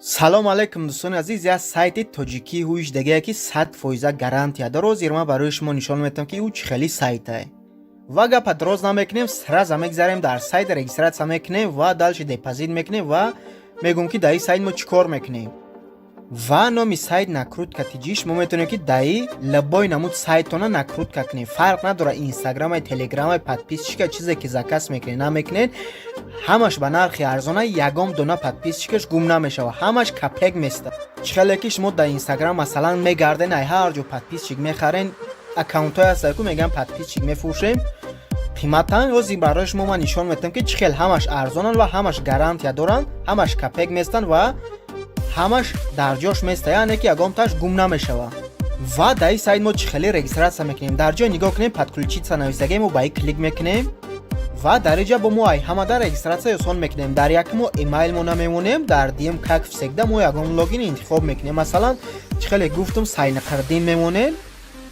Салом алейкум, дӯстони азиз. Як сайти тоҷикии ҳуиш дагае, ки 100% гарантия дорад. Ҳозир ман барои шумо нишон метавам, ки ӯ чӣ хели сайтае. Ва гапа дроз намекунем, сразу мегзарем дар сайт, регистрация мекунем ва дальше депозит мекунем ва мегӯм, ки дар ин сайт мо чӣ кор мекунем. Ва номи сайт Накрутка TJ. Шумо метавонед, ки даи любой намуд сайтона накрутка кунед, фарқ надорад, инстаграмай, телеграмай, подписчика, чизе ки заказ мекунед, намекунед, ҳамаш ба нархи арзона, ягон дона подписчикаш гум намешавад, ҳамаш капек места. Чӣ хеле ки шумо дар Инстаграм, масалан, мегарден, ай ҳар ҷо подписчик мехарен, аккаунтҳое ҳастанд, ку мегӯян подписчик мефурӯшем, қиматан. Ҳозир барои шумо ман нишон метавам, ки чӣ хел ҳамаш арзонанд ва ҳамаш гарантия доранд, ҳамаш капек местанд ва ҳамаш дар ҷош места, яъне ки ягонташ гум намешавад. Ва дар ин сайт мо чӣ хеле регистрация мекунем? Дар ҷой нигоҳ кунем, «Подключиться» нависагем, мо ба ин клик мекунем ва дар инҷа бо мо ай ҳамада регистрация осон мекунем. Дар як мо имейл мо намемонем, дар дим, как всегда, мо ягон логин интихоб мекунем. Масалан, чӣ хеле гуфтум, Сайнақардин мемонем.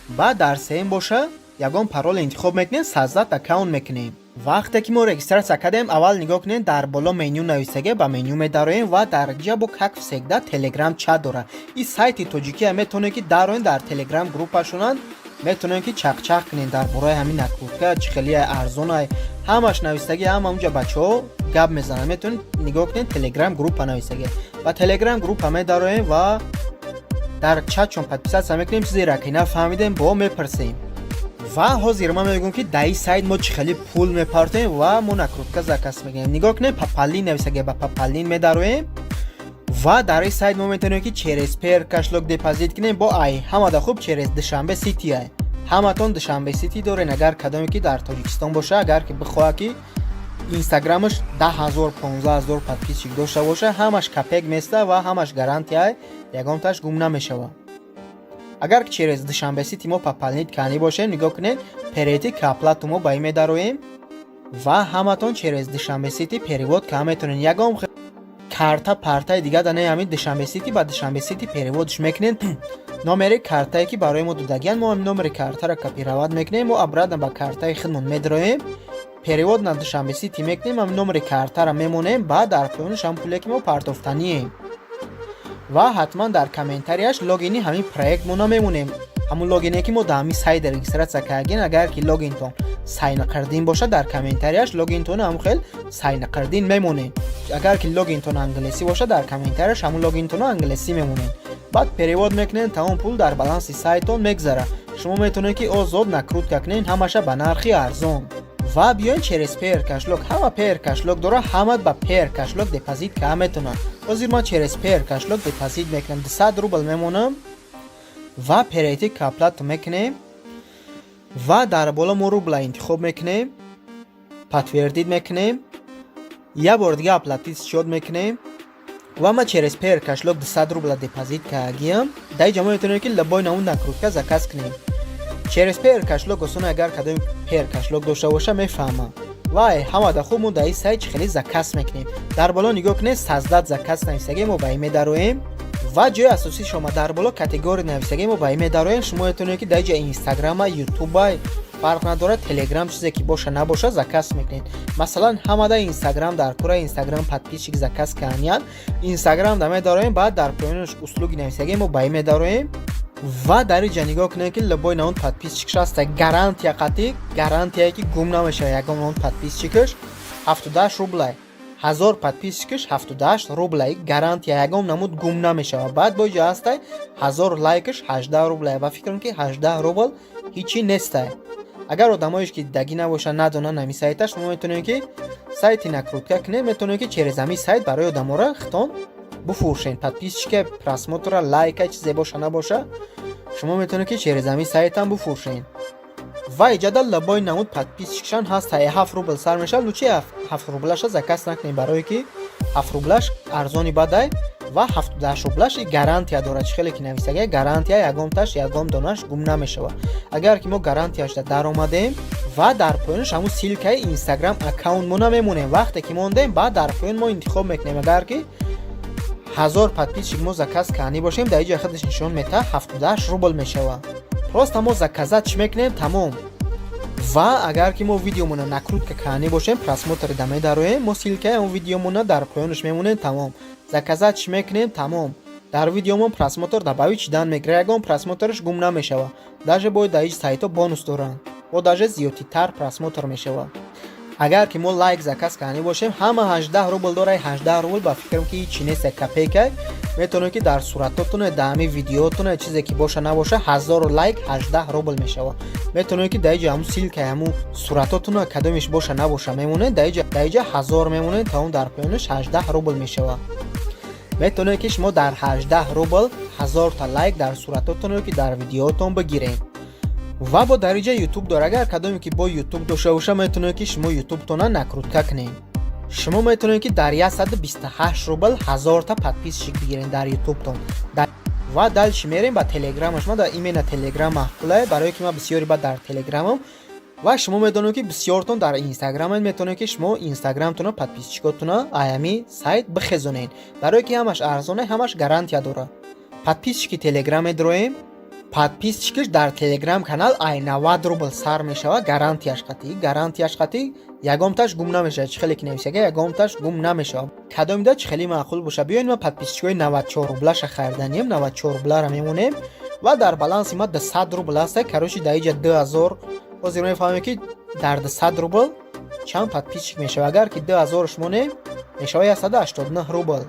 Баъд дар сеюм боша ягон парол интихоб мекунем, «Создать аккаунт» мекунем. Вақте ки мо регистрация кардем, аввал нигоҳ кунем, дар боло меню нависаге, ба меню медароем ва дар ҷа бо, как всегда, Телеграм чат дорад. Ин сайти тоҷикия, метавонед, ки дароен, дар Телеграм группашонанд, метавонед, ки чақчақ кунед дар бораи ҳамин накрутка, чӣ хеле арзонай, ҳамаш нависаги, ҳама унҷа бачаҳо гап мезананд. Метавонед нигоҳ кунед, Телеграм группа нависаги, ба Телеграм группа медароем ва дар чатшон подписаться мекунем. Чизеро ки нафаҳмидем, бо мепурсем. Ва ҳозир ман мегӯям, ки дар ин сайт мо чӣ хеле пул мепартоем ва мо накрутка заказ мекунем. Нигоҳ кунем, «Пополнить» нависаге, ба «Пополнить» медароем ва дар ин сайт мо метавонем, ки через Payeer кошелёк депозит кунем. Бо ай ҳамада хуб через Душанбе Сити ай. Ҳаматон Душанбе Сити дорен, агар кадоме ки дар Тоҷикистон боша, агар ки бихоҳад, ки инстаграмаш 10 000, 15 000 подписчик дошта боша, ҳамаш капек места ва ҳамаш гарантия, ягонташ гум намешавад. Агар через Душанбе Сити мо пополнить кардани бошем, нигоҳ кунед, «Перейти к оплате» мо ба ин медароем ва ҳаматон через Душанбе Сити перевод карда метавонед. Ягон карта партаи дига да не, ҳамин Душанбе Сити ба Душанбе Сити переводш мекунед. Номери картае, ки барои мо додагиянд, мо ҳамин номери картаро копировать мекунем, мо обратно ба картаи худмон медроем, «Перевод на Душанбе Сити» мекунем, ҳамин номери картаро мемонем, баъд дар поёнаш ҳам пуле, ки мо партофтанием, ва ҳатман дар комментарияш логини ҳамин проект мо намемонем, ҳамун логине, ки мо дар ҳамин сайт регистрация кардем. Агар ки логинтон Сайнақардин бошад, дар комментарияш логинтон ҳамун хел Сайнақардин мемонем. Агар ки логинтон англисӣ бошад, дар комментарияш ҳамун логинтоно англисӣ мемонем. Баъд перевод мекунем, тамом, пул дар баланси сайтон мегзарад. Шумо метавонед, ки озод накрутка кунед, ҳамаша ба нархи арзон. Ва биёен через Payeer кошелёк. Ҳама Payeer кошелёк дора, ҳама ба Payeer кошелёк депозит карда метавонанд. Ҳозир ман через Payeer кошелёк депозит мекунам, 200 рубл мемонам ва «Перейти к оплате» мекунем ва дар боло мо рубла интихоб мекунем, «Подтвердить» мекунем, як бор дига «Оплатить счёт» мекунем ва ман через Payeer кошелёк 200 рубла депозит кардагиам. Дар инҷа мо метавонем, ки любой намуд накрутка заказ кунем через Payeer кошелёк. Осон, агар кадоми Payeer кошелёк дошта боша, мефаҳмам. Вай ҳамада хуб, мо дар ин сайт чӣ хеле заказ мекунем? Дар боло нигоҳ кунед, «Создать заказ» нависагем, мо ба ин медароем ва ҷои асосии шумо дар боло «Категория» нависагем, мо ба ин медароем. Шумо метавонед, ки дар ҷа инстаграма, ютуба, фарқ надорад, Телеграм, чизе ки боша набоша, заказ мекунед. Масалан, ҳамада Инстаграм дар кура, Инстаграм подписчик заказ кардиян, Инстаграм да медароем. Баъд дар поёнаш «Услуги» нависагем, мо ба ин медароем ва дар инҷа нигоҳ кунед, ки любой намуд подписчикш ҳаста, гарантия қатъӣ, гарантияе, ки гум намешавад ягон намуд подписчикаш, 78 рублай, 1000 подписчикаш 78 рублай, гарантия, ягон намуд гум намешавад. Баъд бо иҷо ҳастай, 1000 лайкаш 18 рублай. Ба фикрам, ки 18 рубл ҳичи нестай. Агар одамоеш ки дидагӣ набошанд, надонанд ҳамин сайташ, мо метавонем, ки сайти накрутка кунем, метавонем, ки через ҳамин сайт барои одаморо хитон буфурӯшем, подписчика, просмотра, лайка, чизе боша набоша, шумо метавонед, ки через ҳамин сайтам буфурӯшед. Ва иҷада любой намуд подписчикшан ҳаст, 7 рубл сар мешавад. Лучше 7 рублаша заказ накунем, барое ки 7 рублаш арзони бадай ва 78 рублаш гарантия дорад. Чӣ хеле ки нависага, гарантия, ягонташ, ягон донаш гум намешавад. Агар ки мо гарантияшда даромадем ва дар поёнаш ҳамун ссылкаи Инстаграм аккаунт мо намемонем. Вақте ки мондем, баъд дар поён мо интихоб мекунем. Агар ки 1000 подписчик мо заказ кардани бошем, дар иҷои худаш нишон метаҳад, 78 рубл мешавад. Просто мо заказать чӣ мекунем, тамом. Ва агар ки мо видеомона накрутка кардани бошем, просмотр да медароем, мо ссылкаи он видеомона дар поёнаш мемонем, тамом, заказать чӣ мекунем, тамом, дар видеомон просмотр добавить шидан мегирад, ягон просмотраш гум намешавад. Даже бо дар ҳеҷ сайтҳо бонус доранд, бо даже зиёдтитар просмотр мешавад. Агар ки мо лайк заказ кардани бошем, ҳама 18 рубл дора. 18 рубл ба фикрам, ки ҳичи нест, як копейка. Метавонед, ки дар суратотоне, дар ҳамин видеотоне, чизе ки боша набоша, 1000 лайк 18 рубл мешавад. Метавонед, ки дар иҷа ҳамун ссылкаи ҳамун суратотона, кадомеш боша набоша, мемонед, дар иҷа 1000 мемонед, тамом, дар поёнаш 18 рубл мешавад. Метавонед, ки шумо дар 18 рубл 1000та лайк дар суратотоне, ки дар видеотон бигиред. Ва бо дар иҷа Ютуб дор. Агар кадоме ки бо Ютуб дошта боша, метавонед, ки шумо Ютубтона накрутка кунед. Шумо метавонед, ки дар 128 рубл 1000та подписчик бигиред дар Ютубтон. Ва дальше мерем ба Телеграмаш. Ма дар именно Телеграм маъқулае, барое ки ман бисёри бад дар Телеграмам. Ва шумо медонед, ки бисёртон дар Инстаграмед. Метавонед, ки шумо Инстаграмтона, подписчикотона аями сайт бихезонед, барое ки ҳамаш арзоне, ҳамаш гарантия дорад. Подписчики Телеграм медроем. Подписчикаш дар Телеграм канал ай 90 рубл сар мешавад, гарантияш қатӣ, ягонташ гум намешавад. Чӣ хеле ки нависага, ягонташ гум намешавад. Кадомида чӣ хеле маъқул боша. Биёед, ма подписчикои 94 рублаша хариданем, 94 рублара мемонем. Ва дар баланси ма 200 рубл аста. Короче, дар иҷа 2000. Ҳозир мефаҳмем, ки дар 200 рубл чанд подписчик мешавад. Агар ки 2000 монем, мешавад 189 рубл.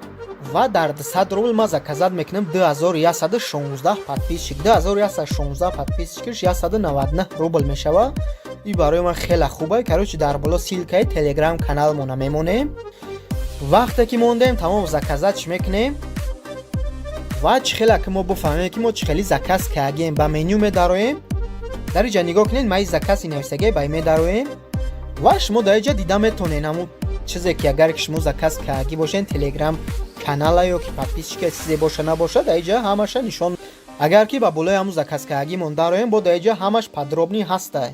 Ва дар 200 рубл ма заказать мекунам 2116 подписчик. 2116 подписчикаш 199 рубл мешавад. И барои ман хеле хубе. Короче, дар боло ссылкаи Телеграм каналмона мемонем. Вақте ки мондем, тамом, заказать мекунем. Ва чӣ хеле ки мо бифаҳмем, ки мо чӣ хели заказ кардем, ба меню медароем. Дар иҷа нигоҳ кунед, мои заказы нависагӣ, ба медароем ва шумо дар иҷа дида метавонед ҳамун чизе ки агар ки шумо заказ кардагӣ бошед, Телеграм канала ё ки подписчика, чизе боша набоша, дар иҷа ҳамаша нишон. Агар ки ба болои ҳамун заказ кардагимон дароем, бо дар иҷа ҳамаш подробный ҳастай.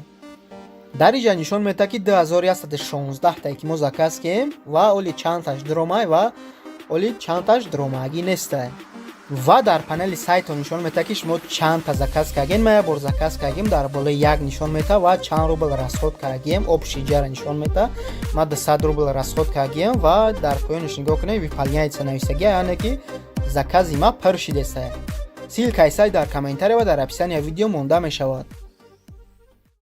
Дар иҷа нишон медиҳад, ки 2116 тае ки мо заказ кардем ва оли чандташ дуромай ва оли чандташ дуромагӣ нестай. Ва дар панели сайтон нишон медиҳад, ки шумо чандта заказ кардем. Ма як бор заказ кардем, дар болои як нишон медиҳад ва чанд рубл расход кардем, общий ҷара нишон медиҳад. Ма 200 рубл расход кардем. Ва дар поёнаш нигоҳ кунед, выполняется нависагия, яъне ки закази ма пур шидеста. Ссылкаи сайт дар комментария ва дар описания видео монда мешавад.